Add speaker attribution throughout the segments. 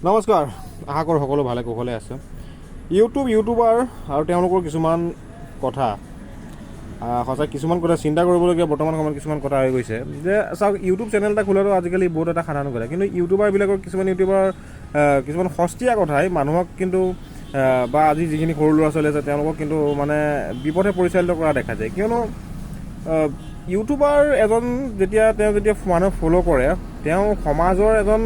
Speaker 1: নমস্কাৰ, আশা কৰোঁ সকলো ভালে কুশলে আছে। ইউটিউব, ইউটিউবাৰ আৰু তেওঁলোকৰ কিছুমান কথা, সঁচাই কিছুমান কথা চিন্তা কৰিবলগীয়া বৰ্তমান সময়ত কিছুমান কথা হৈ গৈছে যে চাওক, ইউটিউব চেনেল এটা খোলাটো আজিকালি বহুত এটা সাধাৰণ কথা। কিন্তু ইউটিউবাৰবিলাকৰ, কিছুমান ইউটিউবাৰ কিছুমান সস্তীয়া কথাই মানুহক কিন্তু বা আজি যিখিনি সৰু ল'ৰা ছোৱালী আছে, তেওঁলোকক কিন্তু মানে বিপথে পৰিচালিত কৰা দেখা যায়। কিয়নো ইউটিউবাৰ এজন যেতিয়া, তেওঁ যেতিয়া মানুহে ফ'ল' কৰে, তেওঁ সমাজৰ এজন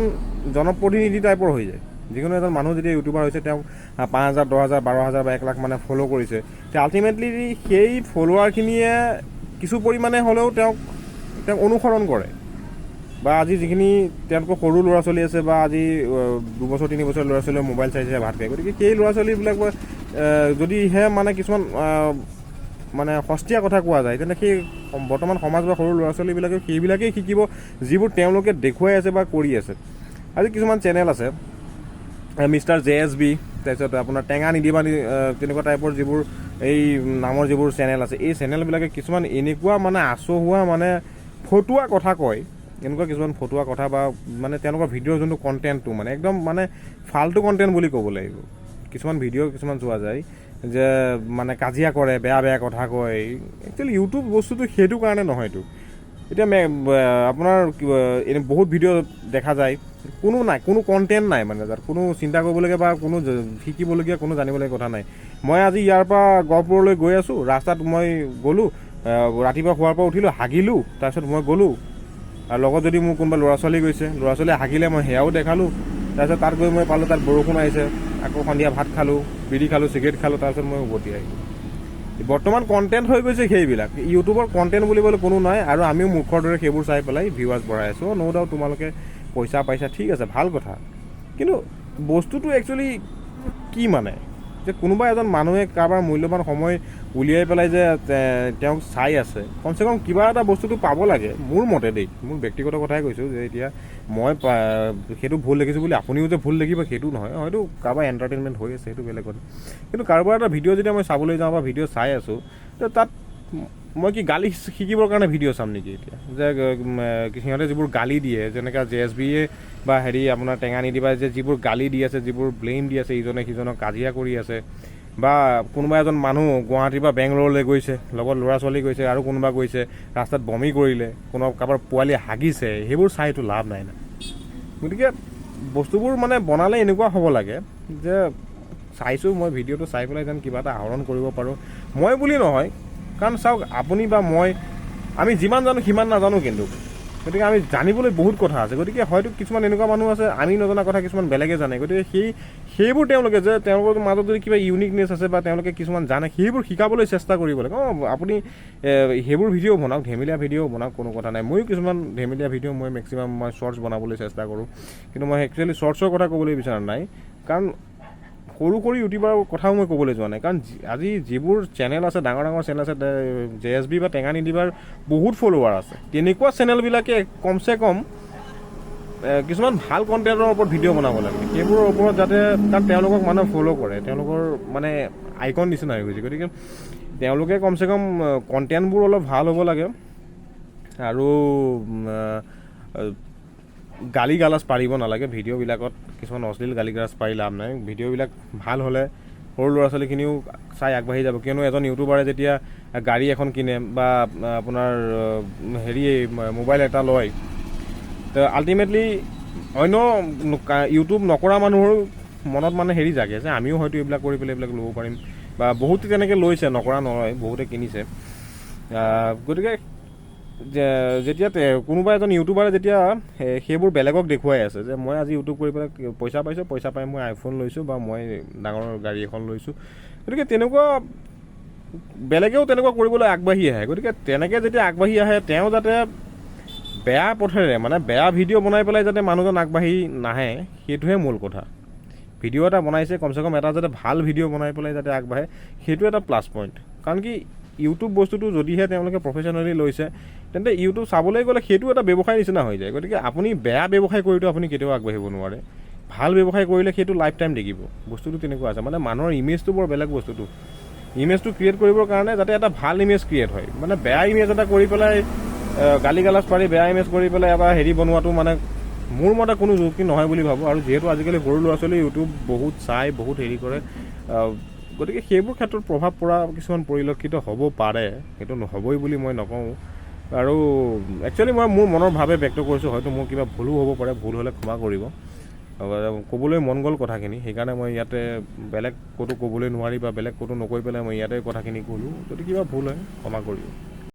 Speaker 1: জনপ্ৰতিনিধি টাইপৰ হৈ যায়। যিকোনো এজন মানুহ যেতিয়া ইউটিউবাৰ হৈছে, তেওঁক 5,000, 10,000, 12,000 বা 1 লাখ মানে ফ'ল' কৰিছে, তে আল্টিমেটলি সেই ফ'ল'ৱাৰখিনিয়ে কিছু পৰিমাণে হ'লেও তেওঁক অনুসৰণ কৰে। বা আজি যিখিনি তেওঁলোকৰ সৰু ল'ৰা ছোৱালী আছে বা আজি 2 বছৰ 3 বছৰ ল'ৰা ছোৱালীয়ে মোবাইল চাইছে, ভাত খায়, গতিকে সেই ল'ৰা ছোৱালীবিলাক যদিহে মানে কিছুমান মানে সস্তীয়া কথা কোৱা যায়, তেন্তে সেই বৰ্তমান সমাজ বা সৰু ল'ৰা ছোৱালীবিলাকে সেইবিলাকেই শিকিব, যিবোৰ তেওঁলোকে দেখুৱাই আছে বা কৰি আছে। আজি কিছুমান চেনেল আছে, মিষ্টাৰ জে এছ বি, তাৰপিছত আপোনাৰ টেঙা নিদিবা, তেনেকুৱা টাইপৰ যিবোৰ এই নামৰ যিবোৰ চেনেল আছে, এই চেনেলবিলাকে কিছুমান এনেকুৱা মানে আচহুৱা, মানে ফটুৱা কথা কয়। এনেকুৱা কিছুমান ফটুৱা কথা বা মানে তেওঁলোকৰ ভিডিঅ'ৰ যোনটো কণ্টেণ্টটো মানে একদম মানে ফাল্টু কণ্টেণ্ট বুলি ক'ব লাগিব। কিছুমান ভিডিঅ' কিছুমান চোৱা যায় যে মানে কাজিয়া কৰে, বেয়া বেয়া কথা কয়। একচুৱেলি ইউটিউব বস্তুটো সেইটো কাৰণে নহয়তো। এতিয়া আপোনাৰ এনে বহুত ভিডিঅ' দেখা যায়, কোনো নাই, কোনো কণ্টেণ্ট নাই, মানে তাত কোনো চিন্তা কৰিবলগীয়া বা কোনো শিকিবলগীয়া, কোনো জানিবলগীয়া কথা নাই। মই আজি ইয়াৰ পৰা গহপুৰলৈ গৈ আছোঁ, ৰাস্তাত মই গ'লোঁ, ৰাতিপুৱা শোৱাৰ পৰা উঠিলোঁ, হাগিলোঁ, তাৰপিছত মই গ'লোঁ আৰু লগত যদি মোৰ কোনোবা ল'ৰা ছোৱালী গৈছে, ল'ৰা ছোৱালীয়ে হাগিলে, মই সেয়াও দেখালোঁ। তাৰপিছত তাত গৈ মই পালোঁ, তাত বৰষুণ আহিছে, আকৌ সন্ধিয়া ভাত খালোঁ, বিড়ি খালোঁ, চিগাৰেট খালোঁ, তাৰপিছত মই উভতি আহিলোঁ। বৰ্তমান কণ্টেণ্ট হৈ গৈছে সেইবিলাক। ইউটিউবৰ কণ্টেণ্ট বুলিবলৈ কোনো নাই আৰু আমিও মূৰ্খৰ দৰে সেইবোৰ চাই পেলাই ভিউৱাৰ্ছ বঢ়াই আছোঁ। ন' ডাউট, তোমালোকে পইচা পাইছা, ঠিক আছে, ভাল কথা। কিন্তু বস্তুটো একচুৱেলি কি, মানে যে কোনোবা এজন মানুহে কাৰোবাৰ মূল্যৱান সময় উলিয়াই পেলাই যে তেওঁক চাই আছে, কমচে কম কিবা এটা বস্তুটো পাব লাগে মোৰ মতে দেই। মোৰ ব্যক্তিগত কথাই কৈছোঁ যে এতিয়া মই সেইটো ভুল দেখিছোঁ বুলি আপুনিও যে ভুল দেখিব সেইটো নহয়। হয়তো কাৰোবাৰ এণ্টাৰটেইনমেণ্ট হৈ আছে, সেইটো বেলেগ কথা। কিন্তু কাৰোবাৰ এটা ভিডিঅ' যেতিয়া মই চাবলৈ যাওঁ বা ভিডিঅ' চাই আছোঁ, তো তাত মই কি গালি শিকিবৰ কাৰণে ভিডিঅ' চাম নেকি এতিয়া, যে সিহঁতে যিবোৰ গালি দিয়ে, যেনেকৈ জে এছ বিয়ে বা হেৰি আপোনাৰ টেঙা নিদিবা, যে যিবোৰ গালি দি আছে, যিবোৰ ব্লেম দি আছে, ইজনে সিজনক কাজিয়া কৰি আছে, বা কোনোবা এজন মানুহ গুৱাহাটীৰ পৰা বেংগলৰলৈ গৈছে, লগত ল'ৰা ছোৱালী গৈছে আৰু কোনোবা গৈছে, ৰাস্তাত বমি কৰিলে, কোনোবা কাৰোবাৰ পোৱালি হাগিছে, সেইবোৰ চাইতো লাভ নাই না। গতিকে বস্তুবোৰ মানে বনালে এনেকুৱা হ'ব লাগে যে চাইছোঁ মই ভিডিঅ'টো, চাই পেলাই যেন কিবা এটা আহৰণ কৰিব পাৰোঁ। মই বুলি নহয়, কাৰণ চাওক, আপুনি বা মই, আমি যিমান জানো সিমান নাজানো কিন্তু। গতিকে আমি জানিবলৈ বহুত কথা আছে। গতিকে হয়তো কিছুমান এনেকুৱা মানুহ আছে, আমি নজনা কথা কিছুমান বেলেগে জানে। গতিকে সেইবোৰ তেওঁলোকে যে তেওঁলোকৰ মাজত যদি কিবা ইউনিকনেছ আছে বা তেওঁলোকে কিছুমান জানে, সেইবোৰ শিকাবলৈ চেষ্টা কৰিব লাগে। অঁ, আপুনি সেইবোৰ ভিডিঅ' বনাওক, ধেমেলীয়া ভিডিঅ' বনাওক, কোনো কথা নাই। ময়ো কিছুমান ধেমেলীয়া ভিডিঅ', মই মেক্সিমাম মই শ্বৰ্টছ বনাবলৈ চেষ্টা কৰোঁ। কিন্তু মই একচুৱেলি শ্বৰ্টছৰ কথা ক'বলৈ বিচৰা নাই, কাৰণ সৰু সৰু ইউটিউবাৰৰ কথাও মই ক'বলৈ যোৱা নাই। কাৰণ আজি যিবোৰ চেনেল আছে, ডাঙৰ ডাঙৰ চেনেল আছে, জে এছ বি বা টেঙা নিদিবাৰ বহুত ফ'ল'ৱাৰ আছে, তেনেকুৱা চেনেলবিলাকে কমচে কম কিছুমান ভাল কণ্টেণ্টৰ ওপৰত ভিডিঅ' বনাব লাগে। সেইবোৰৰ ওপৰত যাতে, কাৰণ তেওঁলোকক মানুহে ফ'ল' কৰে, তেওঁলোকৰ মানে আইকন নিচিনা হৈ গৈছে। গতিকে তেওঁলোকে কমচে কম কণ্টেণ্টবোৰ অলপ ভাল হ'ব লাগে আৰু গালি গালাজ পাৰিব নালাগে ভিডিঅ'বিলাকত। কিছুমান অশ্লীল গালি গালাজ পাৰি লাভ নাই। ভিডিঅ'বিলাক ভাল হ'লে সৰু ল'ৰা ছোৱালীখিনিও চাই আগবাঢ়ি যাব। কিয়নো এজন ইউটিউবাৰে যেতিয়া গাড়ী এখন কিনে বা আপোনাৰ হেৰি মোবাইল এটা লয়, তো আল্টিমেটলি অন্য ইউটিউব নকৰা মানুহৰো মনত মানে হেৰি জাগে যে আমিও হয়তো এইবিলাক কৰি পেলাই এইবিলাক ল'ব পাৰিম। বা বহুতে তেনেকৈ লৈছে, নকৰা নহয়, বহুতে কিনিছে। গতিকে যেতিয়া কোনোবা এজন ইউটিউবাৰে যেতিয়া সেইবোৰ বেলেগক দেখুৱাই আছে যে মই আজি ইউটিউব কৰি পেলাই পইচা পাইছোঁ, পইচা পাই মই আইফোন লৈছোঁ বা মই ডাঙৰ গাড়ী এখন লৈছোঁ, গতিকে তেনেকুৱা বেলেগেও তেনেকুৱা কৰিবলৈ আগবাঢ়ি আহে। গতিকে তেনেকৈ যেতিয়া আগবাঢ়ি আহে, তেওঁ যাতে বেয়া পথেৰে, মানে বেয়া ভিডিঅ' বনাই পেলাই যাতে মানুহজন আগবাঢ়ি নাহে, সেইটোহে মূল কথা। ভিডিঅ' এটা বনাইছে, কমচে কম এটা যাতে ভাল ভিডিঅ' বনাই পেলাই যাতে আগবাঢ়ে, সেইটো এটা প্লাছ পইণ্ট। কাৰণ কি, ইউটিউব বস্তুটো যদিহে তেওঁলোকে প্ৰফেচনেলি লৈছে, তেন্তে ইউটিউব চাবলৈ গ'লে সেইটো এটা ব্যৱসায় নিচিনা হৈ যায়। গতিকে আপুনি বেয়া ব্যৱসায় কৰিতো আপুনি কেতিয়াও আগবাঢ়িব নোৱাৰে। ভাল ব্যৱসায় কৰিলে সেইটো লাইফ টাইম দেখিব। বস্তুটো তেনেকুৱা আছে, মানে মানুহৰ ইমেজটো বৰ বেলেগ বস্তুটো। ইমেজটো ক্ৰিয়েট কৰিবৰ কাৰণে যাতে এটা ভাল ইমেজ ক্ৰিয়েট হয়, মানে বেয়া ইমেজ এটা কৰি পেলাই, গালি গালাজ পাৰি বেয়া ইমেজ কৰি পেলাই এটা হেৰি বনোৱাটো মানে মোৰ মতে কোনো যুক্তি নহয় বুলি ভাবোঁ। আৰু যিহেতু আজিকালি সৰু ল'ৰা ছোৱালী ইউটিউব বহুত চাই, বহুত হেৰি কৰে, গতিকে সেইবোৰ ক্ষেত্ৰত প্ৰভাৱ পৰা কিছুমান পৰিলক্ষিত হ'ব পাৰে। সেইটো নহ'বই বুলি মই নকওঁ। আৰু একচুৱেলি মই মোৰ মনৰ ভাৱে ব্যক্ত কৰিছোঁ, হয়তো মোৰ কিবা ভুলো হ'ব পাৰে, ভুল হ'লে ক্ষমা কৰিব। ক'বলৈ মন গ'ল কথাখিনি, সেইকাৰণে মই ইয়াতে বেলেগ ক'তো ক'বলৈ নোৱাৰি বা বেলেগ ক'তো নকৈ পেলাই মই ইয়াতে কথাখিনি ক'লোঁ। যদি কিবা ভুল হয় ক্ষমা কৰিব।